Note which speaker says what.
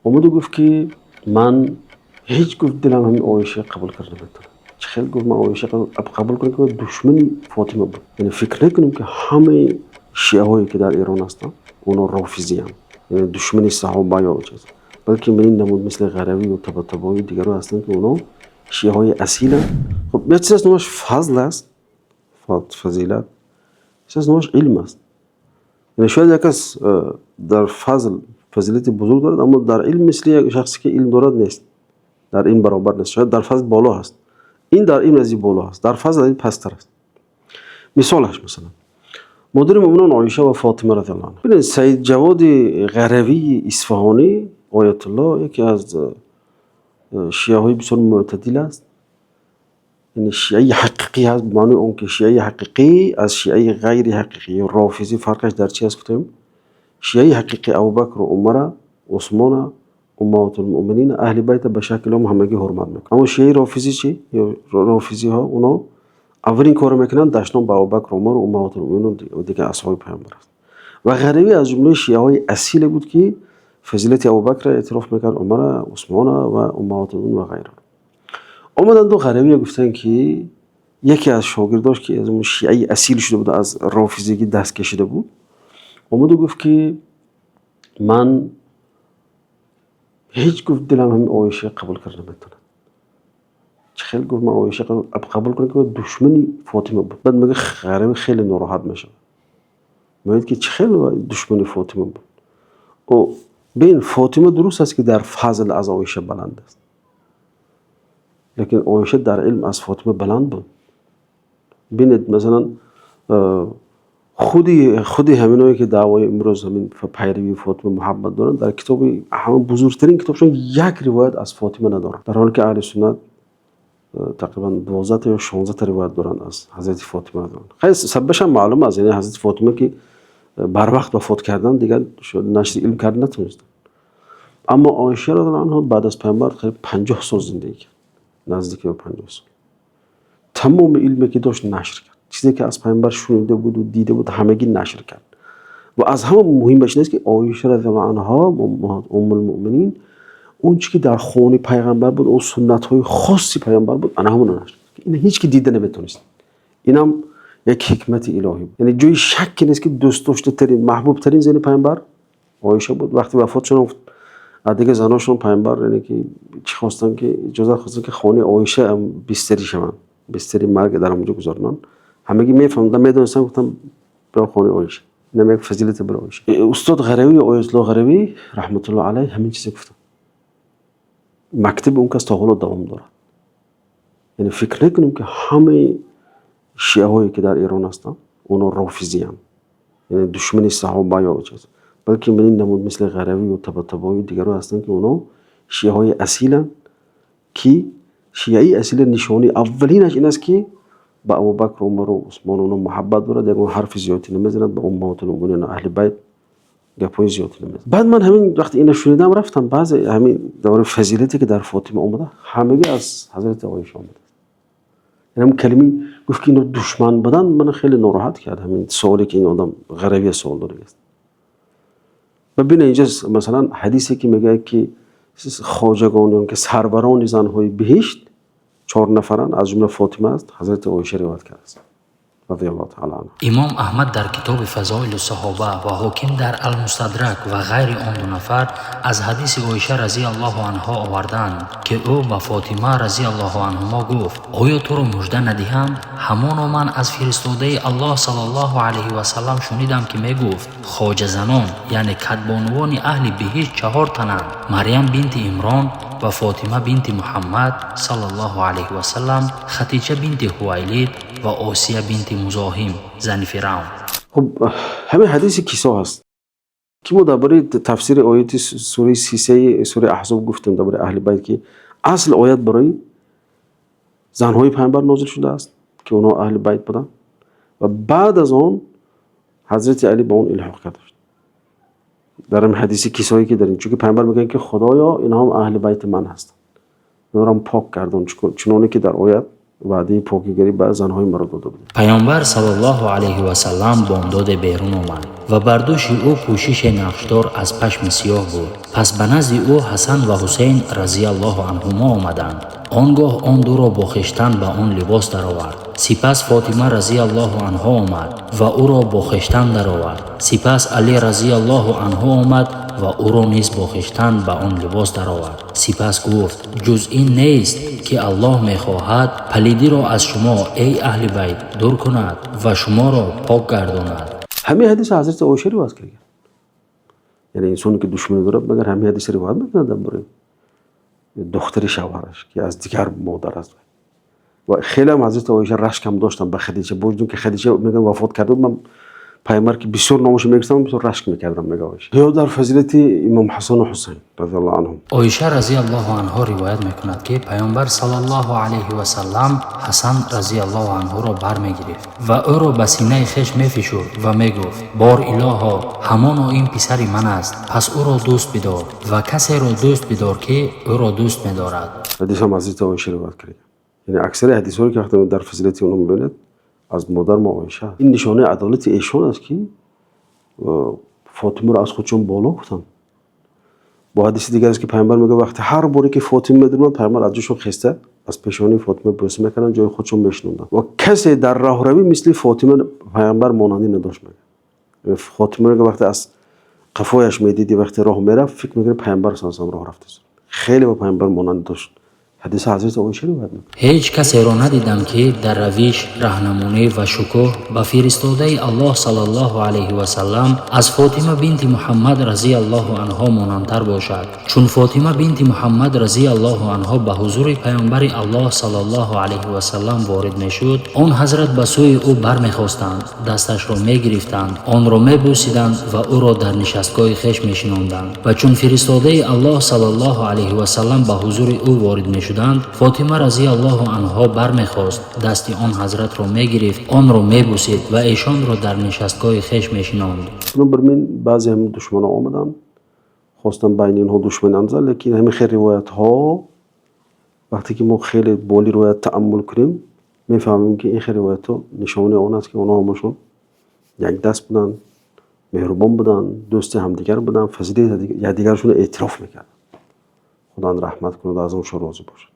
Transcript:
Speaker 1: Омаду гуфт, ки ман ҳеҷ, гуфт, дилам ҳамин Оиша қабул карда наметавонад. Чӣ хел, гуфт, ман Оиша қабул кунам, ки душмани Фотима буд? Яъне фикр накунем, ки ҳамаи шиаҳое, ки дар Эрон ҳастанд, онҳо рофизиянд, яъне душмани саҳоба ё чиз, балки ман ин намуд мисли Ғаравӣ ва Табатабоӣ, дигарон ҳастанд, ки онҳо шиаҳои асиланд. Хуб, як чиз аст, номаш фазл аст, фазилат, чиз аст, номаш илм аст. Яъне шояд як кас дар фазл фазилати бузург дорад, аммо дар илм мисли як шахсе, ки илм дорад, нест, дар илм баробар нест. Шояд дар фазл боло ҳаст, ин дар илм аз ин боло ҳаст, дар фазл аз ин пасттар аст. Мисолаш, масалан, модари муъминон Оиша ва Фотима разияллоҳу анҳо. Бинед, Саид Ҷаводи Ғаравии Исфаҳонӣ, оятулло, яке аз шиаҳои бисёр мӯътадил аст, яъне шиаи ҳақиқӣ ҳаст, ба маънои он ки шиаи ҳақиқӣ аз шиаи ғайри ҳақиқӣ ё рофизӣ фарқаш дар чи аст, гуфтем: шиаи ҳақиқӣ Абубакру, Умара, Усмона, уммаҳотулмуъминин, аҳли байта ба шакли ом ҳамагӣ ҳурмат мекунад. Аммо шиаи рофизӣ чӣ? Ё рофизиҳо, онҳо аввалин корро мекунанд, дашном ба Абубакр, Умар, уммаҳотулмуъминин ва дигар асҳоби Паёмбар аст. Ва Ғаравӣ аз ҷумлаи шиаҳои асиле буд, ки фазилати Абубакрро эътироф мекард, Умара, Усмона ва уммаҳотулмуъминин ва ғайра. Омаданду Ғаравия гуфтанд, ки яке аз шогирдош, ки аз он шиаи асил шуда буд, аз рофизигӣ даст кашида буд, омаду гуфт, ки ман ҳеҷ, гуфт, дилам ҳамин Оиша қабул карда наметавонад. Чӣ хел, гуфт, ман Оиша қабул кунам, ки душмани Фотима буд? Баъд мега, Ғаравӣ хеле нороҳат мешавад, мегӯяд, ки чӣ хел душмани Фотима буд? Бин, Фотима дуруст аст, ки дар фазл аз Оиша баланд аст, лекин Оиша дар илм аз Фотима баланд буд. Бинед, масалан, худи ҳаминое, ки даъвои имрӯз ҳамин пайравии Фотима, муҳаббат доранд, дар китоби ҳама бузургтарин китобшон як ривоят аз Фотима надоранд, дар ҳоле ки аҳли суннат тақрибан 12 ё 16 ривоят доранд аз ҳазрати Фотима. Хеле сабабашам маълум аст, яъне ҳазрати Фотима, ки барвақт вафот карданд, дигар нашри илм карда натавонистанд. Аммо Оиша разияллоҳу анҳо баъд аз Паёмбар қариб 50 сол зиндагӣ кард, наздики ба 50 сол. Тамоми илме, ки дошт, нашр кард. Чизе, ки аз Паёмбар шунида буду дида буд, ҳамагӣ нашр кард. Ва аз ҳама муҳимаш ин аст, ки Оиша разияллоҳу анҳо, уммулмуъминин, он чи ки дар хонаи Пайғамбар буд, он суннатҳои хоси Пайғамбар буд, ана ҳамонро нашр кард. Ин ҳеҷ ки дида наметавонист. Инам як ҳикмати илоҳӣ буд. Яъне ҷои шакке нест, ки дӯстдоштатарин, маҳбубтарин зани Пайғамбар Оиша буд. Вақте вафот шудам, аз дигар заношон Пайғамбар, яъне ки чӣ хостанд, ки иҷозат хостанд, ки хонаи Оиша бистарӣ шаванд, бистари марг дар ҳамонҷо гузаронанд. Ҳамагӣ мефаҳмиданд, медонистанд, гуфтанд: биро хонаи Оиша. Инам як фазилате барои Оиша. Устод Ғаравӣ, оятулло Ғаравӣ раҳматуллоҳ алайҳ, ҳамин чизе гуфтанд. Мактаби он кас то ҳоло давом дорад. Яъне фикр накунем, ки ҳамаи шиаҳое, ки дар Эрон ҳастанд, онҳо рофизиянд, яъне душмани саҳоба ё чиз, балки ман ин намуд мисли Ғаравӣ ва Табатабоӣ, дигарон ҳастанд, ки онҳо шиаҳои асиланд, ки шиаи асила нишонаи аввалинаш ин аст, ки ба Абубакр, Умару Усмон онҳо муҳаббат дорад, ягон ҳарфи зиёдӣ намезанад, ба уммаҳотулмуъминин, аҳли байт гапҳои зиёдӣ намезанад. Баъд ман ҳамин вақте ина шунидам, рафтам баъзе ҳамин давраи фазилате, ки дар Фотима омада, ҳамагӣ аз ҳазрати Оиша омадааст. Яъне ҳамин калимаи гуфт, ки ино душман буданд, мана хеле нороҳат кард, ҳамин суоле, ки ин одам Ғаравия суол додагиаст. Ва бина, инҷа, масалан, ҳадисе, ки мегӯяд, ки хоҷагон ё ки сарварони занҳои биҳишт чор нафаранд, аз ҷумла Фотима аст, ҳазрати Оиша ривоят кардааст разияллоҳу таъала анҳа.
Speaker 2: Имом Аҳмад дар китоби Фазоилу Саҳоба ва Ҳоким дар Алмустадрак ва ғайри он ду нафар аз ҳадиси Оиша разияллоҳу анҳо овардаанд, ки ӯ ба Фотима разияллоҳу анҳумо гуфт: «Оё туро мужда надиҳам? Ҳамоно ман аз фиристодаи Аллоҳ саллаллоҳу алайҳи васаллам шунидам, ки мегуфт: хоҷазанон, яъне кадбонувони аҳли биҳишт чаҳор тананд: Марьям бинти Имрон ва Фотима бинти Муҳаммад саллаллоҳу алайҳи васаллам, Хатиҷа бинти Ҳувайлид ва Осия бинти Музоҳим, зани Фиръавн».
Speaker 1: Хуб, ҳамин ҳадиси Кисо ҳаст, ки мо дар бораи тафсири ояти сураи 33-и сураи Аҳзоб гуфтем, дар бораи аҳли байт, ки асл оят барои занҳои Паёмбар нозил шудааст, ки онҳо аҳли байт буданд, ва баъд аз он ҳазрати Алӣ ба он илҳоқ карда шуд дар ҳамин ҳадиси Кисое, ки дар ин, чунки Паёмбар мегӯянд, ки худоё, инҳоам аҳли байти ман ҳастанд, инҳоро пок кардон, чуноне ки дар оят. Ваъдаи покигарӣ ба занҳои маро дода буд.
Speaker 2: Паёмбар саллаллоҳу алайҳи васаллам бомдоде берун омад ва бар дӯши ӯ пӯшише нақшдор аз пашми сиёҳ буд. Пас ба назди ӯ Ҳасан ва Ҳусейн разияллоҳу анҳумо омаданд. Он гоҳ он дуро бо хештан ба он либос даровард. Сипас Фотима разияллоҳу анҳо омад ва ӯро бо хештан даровард. Сипас Алӣ разияллоҳу анҳу омад ва ӯро низ бо хештан ба он либос даровард. Сипас гуфт: ҷуз ин нест, ки Аллоҳ мехоҳад палидиро аз шумо, эй аҳли байт, дур кунад ва шуморо пок гардонад.
Speaker 1: Ҳамин ҳадис ҳазрати Оиша ривоят кард. Яъне инсоне ки душманӣ дорад, магар ҳамин ҳадис ривоят мекунад дар бораи духтари шавҳараш, ки аз дигар модар аст? Ва хеле ҳам ҳазрати Оиша рашкам доштам ба Хадича, бо вуҷуди ки Хадича, мегӯям, вафот карда буд. Ман пайғамбар ки бисёр номашо мегирифтам, бисёр рашк мекардам, мега Оиша. Ё дар фазилати имом Ҳасану Ҳусайн разияллоҳу анҳум.
Speaker 2: Оиша разияллоҳу анҳо ривоят мекунад, ки паёмбар саллаллоҳу алайҳи васаллам Ҳасан разияллоҳу анҳуро бармегирифт ва ӯро ба синаи хеш мефишурд ва мегуфт: бор илоҳо, ҳамоно ин писари ман аст, пас ӯро дӯст бидор ва касеро дӯст бидор, ки ӯро дӯст медорад.
Speaker 1: Ҳадисам ҳазрати Оиша ривоят карда. Яъне аксари ҳадисҳое, ки вақте дар фазилати онҳо мебинед, аз модар мо Оиша. Ин нишонаи адолати эшон аст, ки Фотимаро аз худшон боло гуфтанд. Бо ҳадиси дигар аст, ки пайғамбар мегӯяд, вақте ҳар боре ки Фотима медурмад, пайғамбар аз ҷошон хеста, аз пешонии Фотима бӯса мекарданд, ҷои худшон мешинонданд. Ва касе дар роҳравӣ мисли Фотима пайғамбар монандӣ надошт, мегӯяд. Фотима мегӯяд, вақте аз қафояш медидӣ, вақте роҳ мерафт, фикр мекардӣ пайғамбар саллаллоҳу роҳ рафтааст. Хеле ба пайғамбар монандӣ дошт. Ҳадиси ҳазрати Оиша ривоят мекунад.
Speaker 2: Ҳеҷ касеро надидам, ки дар равиш, раҳнамонӣ ва шукӯҳ ба фиристодаи Аллоҳ саллаллоҳу алайҳи васаллам аз Фотима бинти Муҳаммад разияллоҳу анҳо монандтар бошад. Чун Фотима бинти Муҳаммад разияллоҳу анҳо ба ҳузури паёмбари Аллоҳ саллаллоҳу алайҳи васаллам ворид мешуд, он ҳазрат ба сӯи ӯ бармехостанд, дасташро мегирифтанд, онро мебӯсиданд ва ӯро дар нишастгоҳи хеш мешинонданд. Ва чун фиристодаи Аллоҳ саллаллоҳу алайҳи васаллам ба ҳузури ӯ ворид мешуданд, Фотима разияллоҳу анҳо бармехост, дасти он ҳазратро мегирифт, онро мебусид ва эшонро дар нишастгоҳи хеш мешинонд.
Speaker 1: Бинобар ин баъзе ҳамин душманон омаданд, хостанд байни инҳо душманӣ андозанд, лекин ҳамин хел ривоятҳо, вақте ки мо хеле боли ривоят тааммул кунем, мефаҳмем, ки ин хел ривоятҳо нишонаи он аст, ки онҳо ҳамашон якдаст буданд, меҳрубон буданд, дӯсти ҳамдигар буданд, фазилати якдигарашонро эътироф мекарданд. Худованд раҳмат кунад, аз оншо розӣ бошад.